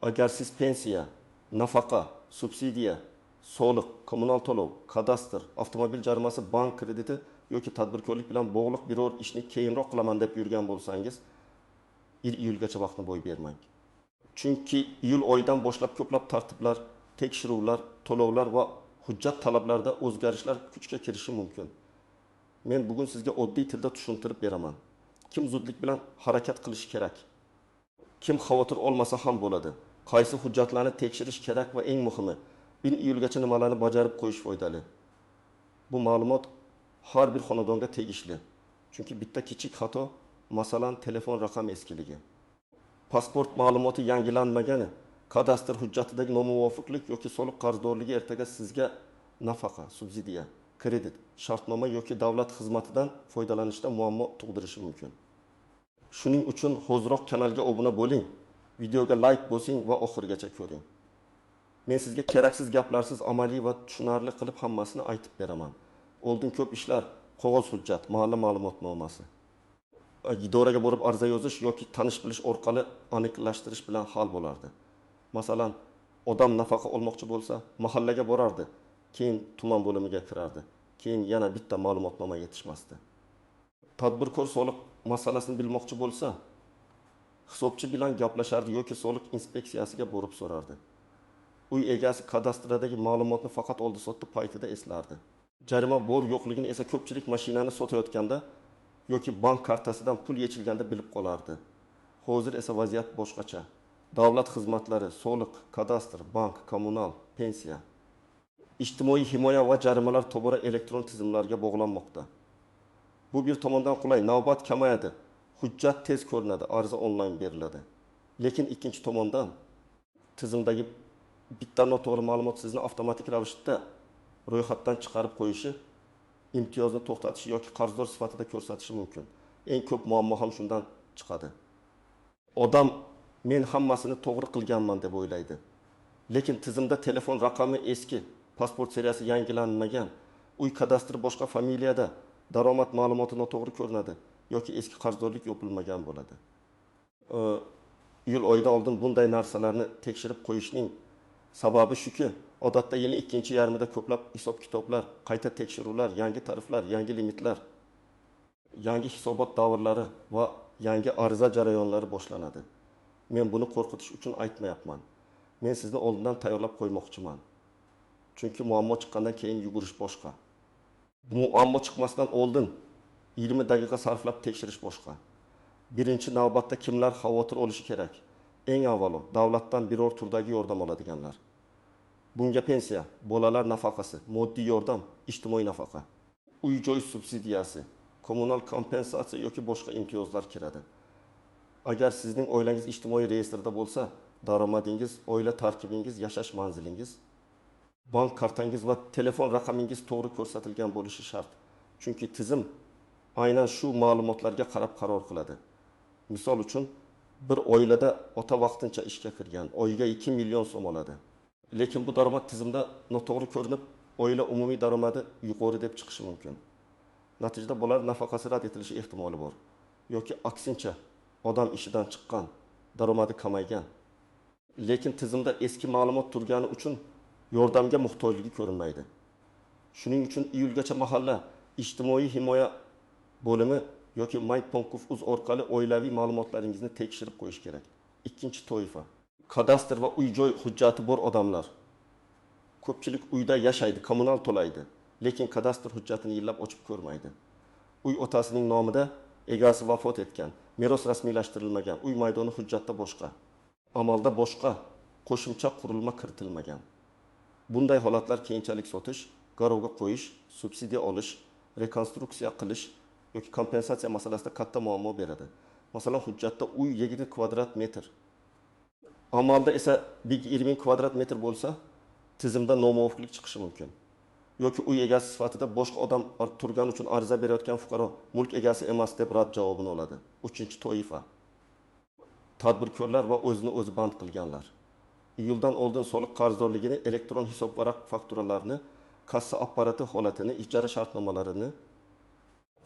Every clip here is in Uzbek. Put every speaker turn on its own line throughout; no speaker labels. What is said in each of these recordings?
Agar siz pensiya, nafaqa, subsidiya, soliq, kommunal to'lov, kadastr, avtomobil jarimasi, bank krediti yoki tadbirkorlik bilan bog'liq biror ishni keyinroq qilaman deb yurgan bo'lsangiz, 1 iyulgacha vaqtni boy bermang. Chunki iyul oyidan boshlab ko'plab tartiblar, tekshiruvlar, to'lovlar va hujjat talablarida o'zgarishlar kuchga kirishi mumkin. Men bugun sizga oddiy tilda tushuntirib beraman. Kim zudlik bilan harakat qilishi kerak? Kim xavotir olmasa ham bo'ladi? Qaysi hujjatlarni tekshirish kerak va eng muhimi, 1 iyulgacha nimalarni bajarib qo'yish foydali? Bu ma'lumot har bir xonadonga tegishli. Chunki bitta kichik xato, masalan, telefon raqami eskiligi, pasport ma'lumoti yangilanmagani, kadastr hujjatidagi nomuvofiqlik yoki soliq qarzdorligi ertaga sizga nafaqa, subsidiya, kredit, shartnoma yoki davlat xizmatidan foydalanishda muammo tug'dirishi mumkin. Shuning uchun hoziroq kanalga obuna bo'ling, videoga layk bosing va oxirigacha ko'ring. Men sizga keraksiz gaplarsiz, amaliy va tushunarli qilib hammasini aytib beraman. Oldin ko'p ishlar qog'oz hujjat, mahalla ma'lumotnomasi, idoraga borib ariza yozish yoki tanish bilish orqali aniqlashtirish bilan hal bo'lardi. Masalan, odam nafaqa olmoqchi bo'lsa, mahallaga borardi, keyin tuman bo'limiga kirardi, keyin yana bitta ma'lumotnoma yetishmasdi. Tadbirkor soliq masalasini bilmoqchi bo'lsa, hisobchi bilan gaplashardi yoki soliq inspeksiyasiga borib so'rardi. Uy egasi kadastrdagi ma'lumotni faqat oldi-sotdi paytida eslardi. Jarima bor yo'qligini esa ko'pchilik mashinani sotayotganda yoki bank kartasidan pul yechilganda bilib qolardi. Hozir esa vaziyat boshqacha. Davlat xizmatlari, soliq, kadastr, bank, kommunal, pensiya, ijtimoiy himoya va jarimalar tobora elektron tizimlarga bog'lanmoqda. Bu bir tomondan qulay, navbat kamayadi, hujjat tez ko'rinadi, ariza onlayn beriladi. Lekin ikkinchi tomondan tizimdagi bitta noto'g'ri ma'lumot sizni avtomatik ravishda ro'yxatdan chiqarib qo'yishi, imtiyozni to'xtatishi yoki qarzdor sifatida ko'rsatishi mumkin. Eng ko'p muammo ham shundan chiqadi. Odam men hammasini to'g'ri qilganman deb o'ylaydi. Lekin tizimda telefon raqami eski, pasport seriyasi yangilanmagan, uy kadastri boshqa familiyada, daromad ma'lumoti noto'g'ri ko'rinadi yoki eski qarzdorlik yopilmagan bo'ladi. Iyul oyidan oldin bunday narsalarni tekshirib qo'yishning sababi shuki, odatda yilning ikkinchi yarmida ko'plab hisob-kitoblar, qayta tekshiruvlar, yangi tariflar, yangi limitlar, yangi hisobot davrlari va yangi ariza jarayonlari boshlanadi. Men buni qo'rqitish uchun aytmayapman. Men sizni oldindan tayyorlab qo'ymoqchiman. Chunki muammo chiqqandan keyin yugurish boshqa. Muammo chiqmasdan oldin 20 daqiqa sarflab tekshirish boshqa. Birinchi navbatda kimlar xavotir olishi kerak? Eng avvalo davlatdan biror turdagi yordam oladiganlar. Bunga pensiya, bolalar nafaqasi, moddiy yordam, ijtimoiy nafaqa, uy-joy subsidiyasi, kommunal kompensatsiya yoki boshqa imtiyozlar kiradi. Agar sizning oilangiz ijtimoiy reyestrda bo'lsa, daromadingiz, oila tarkibingiz, yashash manzilingiz, bank kartangiz va telefon raqamingiz to'g'ri ko'rsatilgan bo'lishi shart. Chunki tizim aynan shu ma'lumotlarga qarab qaror qiladi. Misol uchun, bir oilada ota vaqtincha ishga kirgan, oyiga 2 million so'm oladi. Lekin bu daromad tizimda noto'g'ri ko'rinib, oila umumiy daromadi yuqori deb chiqishi mumkin. Natijada bolalar nafaqasi rad etilishi ehtimoli bor. Yoki aksincha, odam ishidan chiqqan, daromadi kamaygan. Lekin tizimda eski ma'lumot turgani uchun yordamga muhtojligi ko'rinmaydi. Shuning uchun iyulgacha mahalla ijtimoiy himoya bo'limi yoki my.uz orqali oilaviy ma'lumotlaringizni tekshirib qo'yish kerak. Ikkinchi toifa: kadastr va uy-joy hujjati bor odamlar. Ko'pchilik uyda yashaydi, kommunal to'laydi, lekin kadastr hujjatini yillab ochib ko'rmaydi. Uy otasining nomida, egasi vafot etgan, meros rasmiylashtirilmagan, uy maydoni hujjatda boshqa, amalda boshqa, qo'shimcha qurilma kiritilmagan. Bunday holatlar keyinchalik sotish, garovga qo'yish, subsidiya olish, rekonstruksiya qilish yoki kompensatsiya masalasida katta muammo beradi. Masalan, hujjatda uy 7 kvadrat metr, amalda esa 20 kvadrat metr bo'lsa, tizimda nomuvofiqlik chiqishi mumkin. Yoki uy egasi sifatida boshqa odam turgani uchun ariza berayotgan fuqaro mulk egasi emas deb rad javobini oladi. Uchinchi toifa: tadbirkorlar va o'zini o'zi band qilganlar. Iyuldan oldin soliq qarzdorligini, elektron hisobvaraq fakturalarni, kassa apparati holatini, ijara shartnomalarini,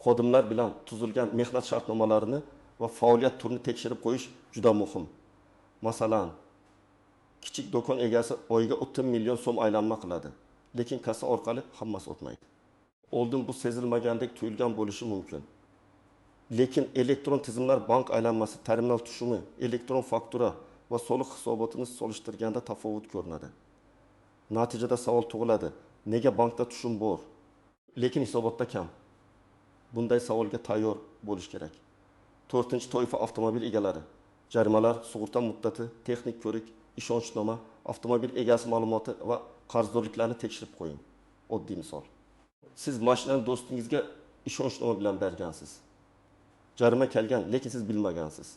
xodimlar bilan tuzilgan mehnat shartnomalarini va faoliyat turini tekshirib qo'yish juda muhim. Masalan, Kichik do'kon egasi oyiga 30 million so'm aylanma qiladi, lekin kassa orqali hammasi o'tmaydi. Oldin bu sezilmagandek tuyulgan bo'lishi mumkin. Lekin elektron tizimlar bank aylanmasi, terminal tushumi, elektron faktura va soliq hisobotini solishtirganda tafovut ko'rinadi. Natijada savol tug'iladi: nega bankda tushum bor, lekin hisobotda kam? Bunday savolga tayyor bo'lish kerak. To'rtinchi toifa avtomobil egalari. Jarimalar, sug'urta muddati, texnik ko'rik, ishonchnoma, avtomobil egasi ma'lumoti va qarzdorliklarni tekshirib qo'ying. Oddiy misol. Siz mashinani do'stingizga ishonchnoma bilan bergansiz. Jarima kelgan, lekin siz bilmagansiz.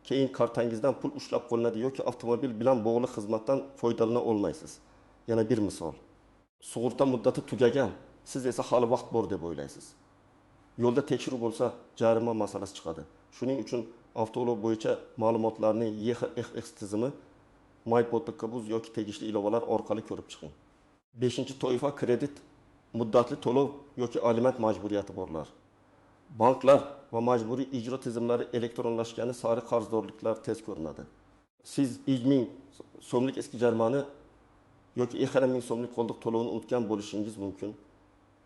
Keyin kartangizdan pul ushlab qo'linadi yoki avtomobil bilan bog'liq xizmatdan foydalana olmaysiz. Yana bir misol. Sug'urta muddati tugagan, siz esa hali vaqt bor deb o'ylaysiz. Yo'lda tekshiruv bo'lsa, jarima masalasi chiqadi. Shuning uchun avtoulov bo'yicha ma'lumotlarni YHXX tizimi, MyPodKBuz yoki tegishli ilovalar orqali ko'rib chiqing. 5. Toifa kredit, muddatli to'lov yoki aliment majburiyati borlar. Banklar va majburiy ijro tizimlari elektronlashgani sari qarzdorliklar tez ko'rinadi. Siz 100 000 so'mlik eski jarimani yoki 2,5 ming so'mlik qoldiq to'lovini unutgan bo'lishingiz mumkin,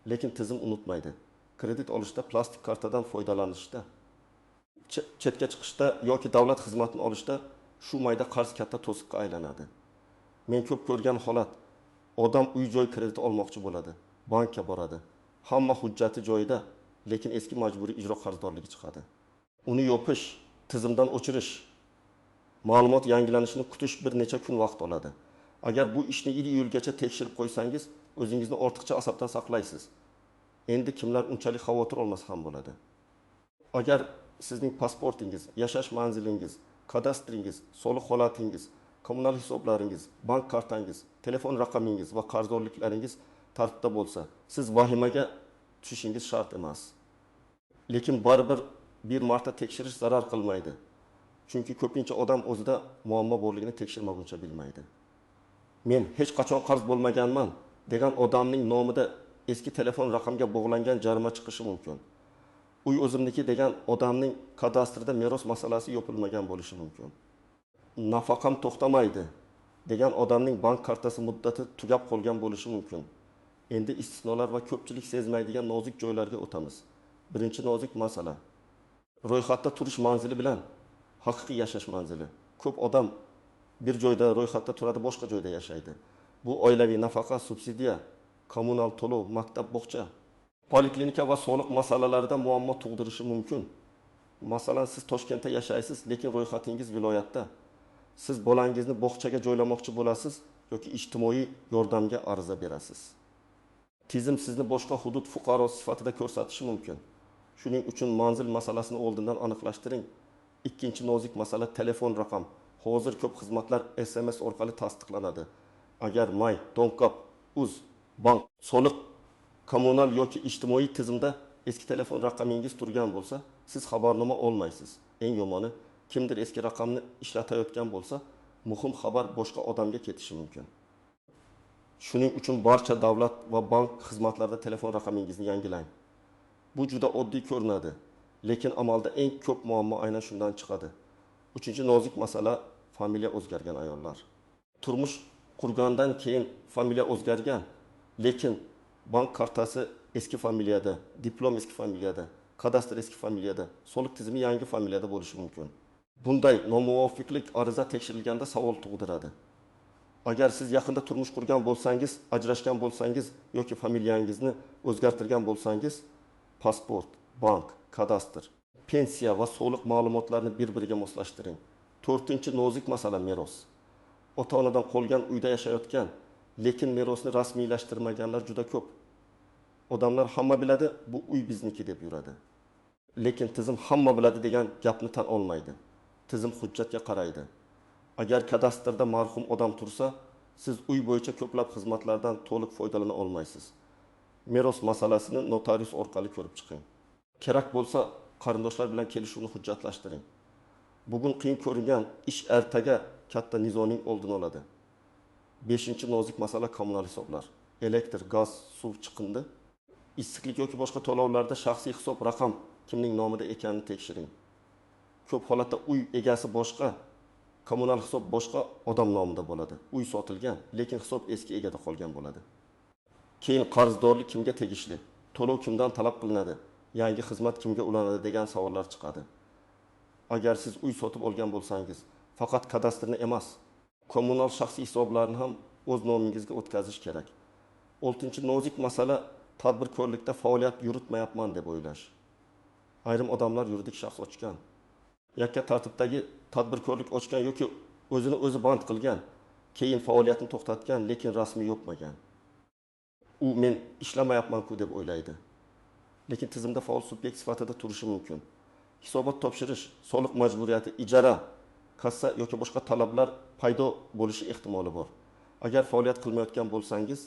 lekin tizim unutmaydi. Kredit olishda, plastik kartadan foydalanishda, chetga chiqishda yoki davlat xizmatini olishda shu mayda qarz katta to'siqqa aylanadi. Men ko'p ko'rgan holat: odam uy joy krediti olmoqchi bo'ladi, bankka boradi, hamma hujjati joyida, lekin eski majburiy ijro qarzdorligi chiqadi. Uni yopish, tizimdan o'chirish, ma'lumot yangilanishini kutish bir necha kun vaqt oladi. Agar bu ishni iyulgacha tekshirib qo'ysangiz, o'zingizni ortiqcha asabdan saqlaysiz. Endi kimlar unchalik xavotir olmasa ham bo'ladi. Agar sizning pasportingiz, yashash manzilingiz, kadastringiz, soliq holatingiz, kommunal hisoblaringiz, bank kartangiz, telefon raqamingiz va qarzdorliklaringiz tartibda bo'lsa, siz vahimaga tushishingiz shart emas. Lekin baribir bir marta tekshirish zarar qilmaydi. Chunki ko'pincha odam o'zida muammo borligini tekshirmaguncha bilmaydi. Men hech qachon qarz bo'lmaganman degan odamning nomida eski telefon raqamga bog'langan jarima chiqishi mumkin. Uy o'zimniki degan odamning kadastrda meros masalasi yopilmagan bo'lishi mumkin. Nafaqam to'xtamaydi degan odamning bank kartasi muddati tugab qolgan bo'lishi mumkin. Endi istisnolar va ko'pchilik sezmaydigan nozik joylarga o'tamiz. Birinchi nozik masala: ro'yxatda turish manzili bilan haqiqiy yashash manzili. Ko'p odam bir joyda ro'yxatda turadi, boshqa joyda yashaydi. Bu oilaviy nafaqa, subsidiya, kommunal to'lov, maktab, bog'cha, poliklinika va soliq masalalarida muammo tug'dirishi mumkin. Masalan, siz Toshkentda yashaysiz, lekin ro'yxatingiz viloyatda. Siz bolangizni bog'chaga joylamoqchi bo'lasiz yoki ijtimoiy yordamga ariza berasiz. Tizim sizni boshqa hudud fuqarosi sifatida ko'rsatishi mumkin. Shuning uchun manzil masalasini oldindan aniqlashtiring. Ikkinchi nozik masala telefon raqam. Hozir ko'p xizmatlar SMS orqali tasdiqlanadi. Agar My, Donkap, Uz, bank, soliq, kommunal yoki ijtimoiy tizimda eski telefon raqamingiz turgan bo'lsa, siz xabarnoma olmaysiz. Eng yomoni, kimdir eski raqamni ishlatayotgan bo'lsa, muhim xabar boshqa odamga ketishi mumkin. Shuning uchun barcha davlat va bank xizmatlarida telefon raqamingizni yangilang. Bu juda oddiy ko'rinadi, lekin amalda eng ko'p muammo aynan shundan chiqadi. Uchinchi nozik masala familiya o'zgargan ayollar. Turmush qurgandan keyin familiya o'zgargan, lekin bank kartasi eski familiyada, diplom eski familiyada, kadastr eski familiyada, soliq tizimi yangi familiyada bo'lishi mumkin. Bunday nomuvofiqlik ariza tekshirilganda savol tug'diradi. Agar siz yaqinda turmush qurgan bo'lsangiz, ajrashgan bo'lsangiz yoki familiyangizni o'zgartirgan bo'lsangiz, pasport, bank, kadastr, pensiya va soliq ma'lumotlarini bir-biriga moslashtiring. To'rtinchi nozik masala meros. Ota-onadan qolgan uyda yashayotgan, lekin merosni rasmiylashtirmaganlar juda ko'p. Odamlar hamma biladi, bu uy bizniki deb yuradi. Lekin tizim hamma biladi degan gapni tan olmaydi. Tizim hujjatga qaraydi. Agar kadastrda marhum odam tursa, siz uy bo'yicha ko'plab xizmatlardan to'liq foydalana olmaysiz. Meros masalasini notarius orqali ko'rib chiqing. Kerak bo'lsa, qarindoshlar bilan kelishuvni hujjatlashtiring. Bugun qiyin ko'ringan ish ertaga katta nizoning oldini oladi. 5. Nozik masala kommunal hisoblar. Elektr, gaz, suv, chiqindi, issiqlik yoki boshqa to'lovlarda shaxsiy hisob raqam kimning nomida ekanini tekshiring. Ko'p holatda uy egasi boshqa, Kommunal hisob boshqa odam nomida bo'ladi. Uy sotilgan, lekin hisob eski egada qolgan bo'ladi. Keyin qarzdorlik kimga tegishli, to'lov kimdan talab qilinadi, yangi xizmat kimga ulanadi degan savollar chiqadi. Agar siz uy sotib olgan bo'lsangiz, faqat kadastrni emas, kommunal shaxsiy hisoblarni ham o'z nomingizga o'tkazish kerak. Oltinchi nozik masala tadbirkorlikda faoliyat yuritmayapman deb o'ylash. Ayrim odamlar yuridik shaxs ochgan, yakka tartibdagi tadbirkorlik ochgan yoki o'zini o'zi band qilgan, keyin faoliyatini to'xtatgan, lekin rasmiy yopmagan. U men ishlamayapman-ku deb o'ylaydi. Lekin tizimda faol subyekt sifatida turishi mumkin. Hisobot topshirish, soliq majburiyati, ijara, kassa yoki boshqa talablar paydo bo'lishi ehtimoli bor. Agar faoliyat qilmayotgan bo'lsangiz,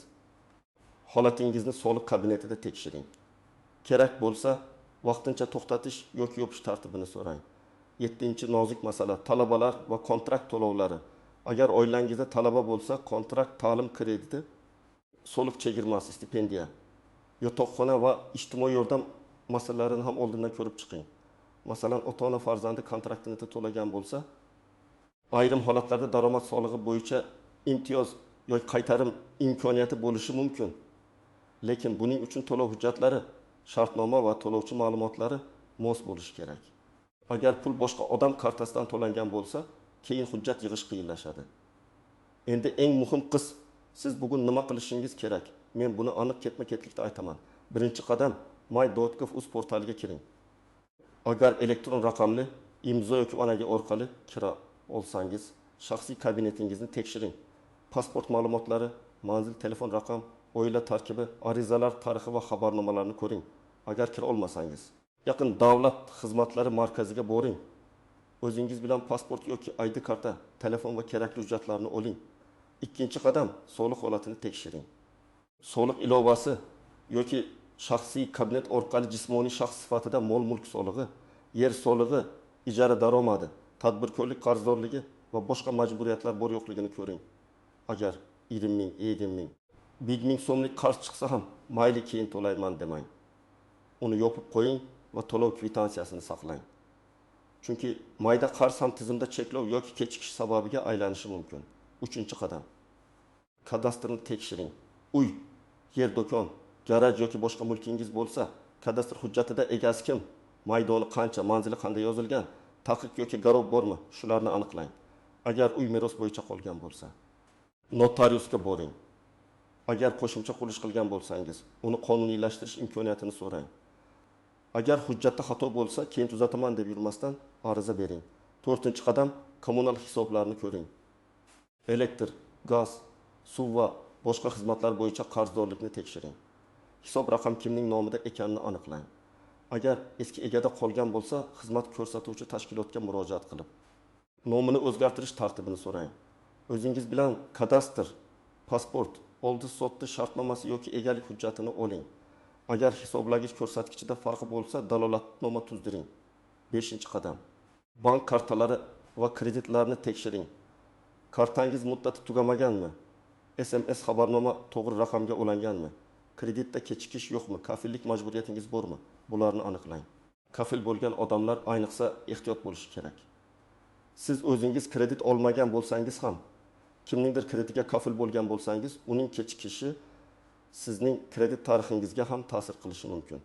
holatingizni soliq kabinetida tekshiring. Kerak bo'lsa, vaqtincha to'xtatish yoki yopish tartibini so'rang. 7-nozik masala talabalar va kontrakt to'lovlari. Agar oilangizda talaba bo'lsa, kontrakt ta'lim krediti, soliq chegirmasi, stipendiya, yotoqxona va ijtimoiy yordam masalalarini ham oldindan ko'rib chiqing. Masalan, ota-ona farzandi kontraktini to'lagan bo'lsa, ayrim holatlarda daromad solig'i bo'yicha imtiyoz yoki qaytarim imkoniyati bo'lishi mumkin. Lekin buning uchun to'lov hujjatlari, shartnoma va to'lovchi ma'lumotlari mos bo'lishi kerak. Agar pul boshqa odam kartasidan to'langan bo'lsa, keyin hujjat yig'ish qiyinlashadi. Endi eng muhim qism, siz bugun nima qilishingiz kerak? Men buni aniq ketma-ketlikda aytaman. Birinchi qadam my.gov.uz portaliga kiring. Agar elektron raqamli imzo yoki onaga orqali kira olsangiz, shaxsiy kabinetingizni tekshiring. Pasport ma'lumotlari, manzil, telefon raqam, oila tarkibi, arizalar tarixi va xabarnomalarni ko'ring. Agar kira olmasangiz, yaqin davlat xizmatlari markaziga boring. O'zingiz bilan pasport yoki ID karta, telefon va kerakli hujjatlarni oling. Ikkinchi qadam soliq holatini tekshiring. Soliq ilovasi yoki shaxsiy kabinet orqali jismoniy shaxs sifatida mol-mulk solig'i, yer solig'i, ijara daromadi, tadbirkorlik qarzdorligi va boshqa majburiyatlar bor yo'qligini ko'ring. Agar 20 ming, 50 ming, 1 ming so'mlik qarz chiqsa ham mayli keyin to'layman demang. Uni yopib qo'ying va to'lov kvitansiyasini saqlang. Chunki mayda qarz ham tizimda cheklov yoki kechikish sababiga aylanishi mumkin. Uchinchi qadam kadastrni tekshiring. Uy, yer, do'kon, garaj yoki boshqa mulkingiz bo'lsa, kadastr hujjatida egasi kim, maydoni qancha, manzili qanday yozilgan, taqiq yoki garov bormi, shularni aniqlang. Agar uy meros bo'yicha qolgan bo'lsa, notariusga boring. Agar qo'shimcha qurilish qilgan bo'lsangiz, uni qonuniylashtirish imkoniyatini so'rang. Agar hujjatda xato bo'lsa, keyin tuzataman deb yurmasdan ariza bering. To'rtinchi qadam kommunal hisoblarni ko'ring. Elektr, gaz, suv va boshqa xizmatlar bo'yicha qarzdorlikni tekshiring. Hisob raqam kimning nomida ekanini aniqlang. Agar eski egada qolgan bo'lsa, xizmat ko'rsatuvchi tashkilotga murojaat qilib, nomini o'zgartirish tartibini so'rang. O'zingiz bilan kadastr, pasport, oldi-sotdi shartnomasi yoki egalik hujjatini oling. Agar hisoblagich ko'rsatkichida farqi bo'lsa, dalolatnoma tuzdiring. 5-qadam. Bank kartalari va kreditlarni tekshiring. Kartangiz muddati tugamaganmi? SMS xabarnoma to'g'ri raqamga ulanganmi? Kreditda kechikish yo'qmi? Kafillik majburiyatingiz bormi? Bularni aniqlang. Kafil bo'lgan odamlar ayniqsa ehtiyot bo'lishi kerak. Siz o'zingiz kredit olmagan bo'lsangiz ham, kimningdir kreditiga kafil bo'lgan bo'lsangiz, uning kechikishi sizning kredit tarixingizga ham ta'sir qilishi mumkin.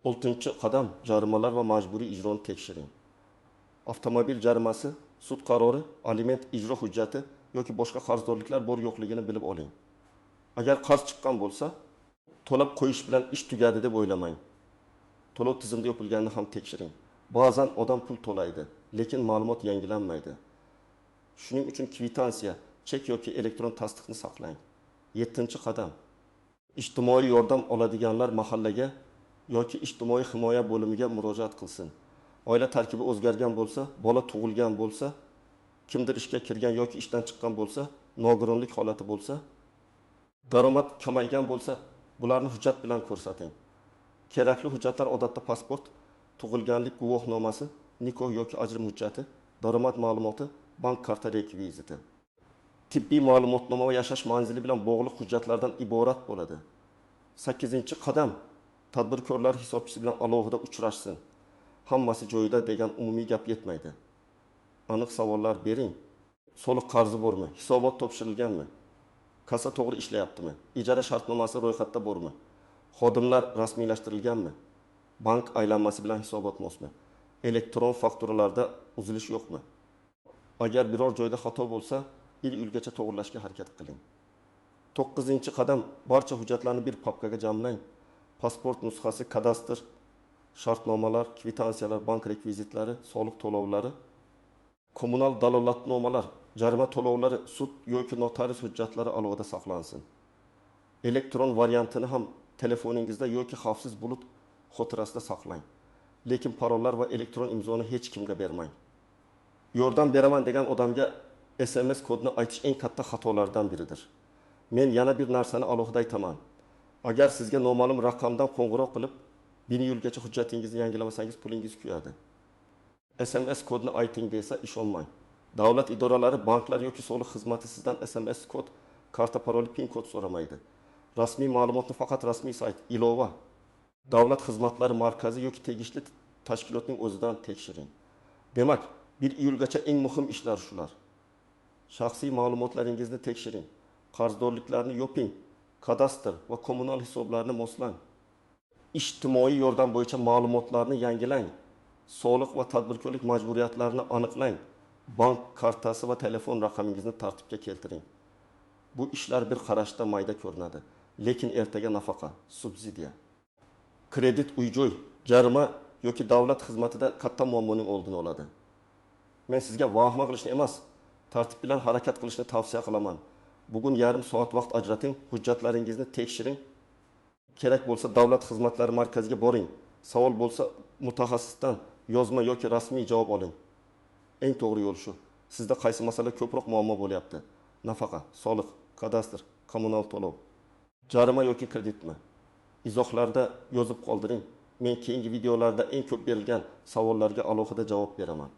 6-qadam jarimalar va majburiy ijroni tekshiring. Avtomobil jarimasi, sud qarori, aliment ijro hujjati yoki boshqa qarzdorliklar bor yo'qligini bilib oling. Agar qarz chiqqan bo'lsa, to'lab qo'yish bilan ish tugadi deb o'ylamang. To'lov tizimida yopilganini ham tekshiring. Ba'zan odam pul to'laydi, lekin ma'lumot yangilanmaydi. Shuning uchun kvitansiya, chek yoki elektron tasdiqni saqlang. 7-qadam. Ijtimoiy yordam oladiganlar mahallaga yoki ijtimoiy himoya bo'limiga murojaat qilsin. Oila tarkibi o'zgargan bo'lsa, bola tug'ilgan bo'lsa, kimdir ishga kirgan yoki ishdan chiqqan bo'lsa, nogironlik holati bo'lsa, daromad kamaygan bo'lsa, bularni hujjat bilan ko'rsating. Kerakli hujjatlar odatda pasport, tug'ilganlik guvohnomasi, nikoh yoki ajrim hujjati, daromad ma'lumoti, bank karta rekviziti. Tibbiy ma'lumotnoma va yashash manzili bilan bog'liq hujjatlardan iborat bo'ladi. 8-qadam tadbirkorlar hisobchisi bilan alohida uchrashsin. Hammasi joyida degan umumiy gap yetmaydi. Aniq savollar bering. Soliq qarzi bormi? Hisobot topshirilganmi? Kassa to'g'ri ishlayaptimi? Ijara shartnomasi ro'yxatda bormi? Xodimlar rasmiylashtirilganmi? Bank aylanmasi bilan hisobot mosmi? Elektron fakturalarda uzilish yo'qmi? Agar biror joyda xato bo'lsa, 1 iyulgacha to'g'rilashga harakat qiling. 9-qadam: barcha hujjatlarni bir papkaga jamlang. Pasport nusxasi, kadastr, shartnomalar, kvitansiyalar, bank rekvizitlari, soliq to'lovlari, kommunal dalolatnomalar, jarima to'lovlari, sud yoki notarius hujjatlari alohida saqlansin. Elektron variantini ham telefoningizda yoki xavfsiz bulut xotirasida saqlang. Lekin parollar va elektron imzoni hech kimga bermang. Yordam beraman degan odamga SMS kodini aytish eng katta xatolardan biridir. Men yana bir narsani alohida aytaman. Agar sizga noma'lum raqamdan qo'ng'iroq qilib, 1 iyulgacha hujjatingizni yangilamasangiz pulingiz kuyadi. SMS kodini ayting desa ishonmang. Davlat idoralari, banklar yoki soliq xizmati sizdan SMS kod, karta paroli, PIN kod so'ramaydi. Rasmiy ma'lumotni faqat rasmiy sayt, ilova, davlat xizmatlari markazi yoki tegishli tashkilotning o'zidan tekshiring. Demak, 1 iyulgacha eng muhim ishlar shular. Shaxsiy ma'lumotlaringizni tekshiring, qarzdorliklarni yoping, kadastr va kommunal hisoblarni moslang. Ijtimoiy yordam bo'yicha ma'lumotlarni yangilang. Soliq va tadbirkorlik majburiyatlarini aniqlang. Bank kartasi va telefon raqamingizni tartibga keltiring. Bu ishlar bir qarashda mayda ko'rinadi, lekin ertaga nafaqa, subsidiya, kredit, uy-joy, jarima yoki davlat xizmatida katta muammoning oldini oladi. Men sizga vahima qilishni emas, tartib bilan harakat qilishni tavsiya qilaman. Bugun yarim soat vaqt ajrating, hujjatlaringizni tekshiring. Kerak bo'lsa davlat xizmatlari markaziga boring. Savol bo'lsa mutaxassisdan yozma yoki rasmiy javob oling. Eng to'g'ri yo'l shu. Sizda qaysi masala ko'proq muammo bo'lyapti? Nafaqa, soliq, kadastr, kommunal to'lov, jarima yoki kreditmi? Izohlarda yozib qoldiring. Men keyingi videolarda eng ko'p berilgan savollarga alohida javob beraman.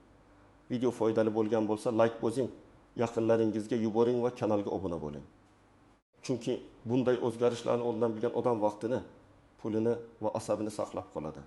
Video foydali bo'lgan bo'lsa, like bosing, yaqinlaringizga yuboring va kanalga obuna bo'ling. Chunki bunday o'zgarishlarni oldindan bilgan odam vaqtini, pulini va asabini saqlab qoladi.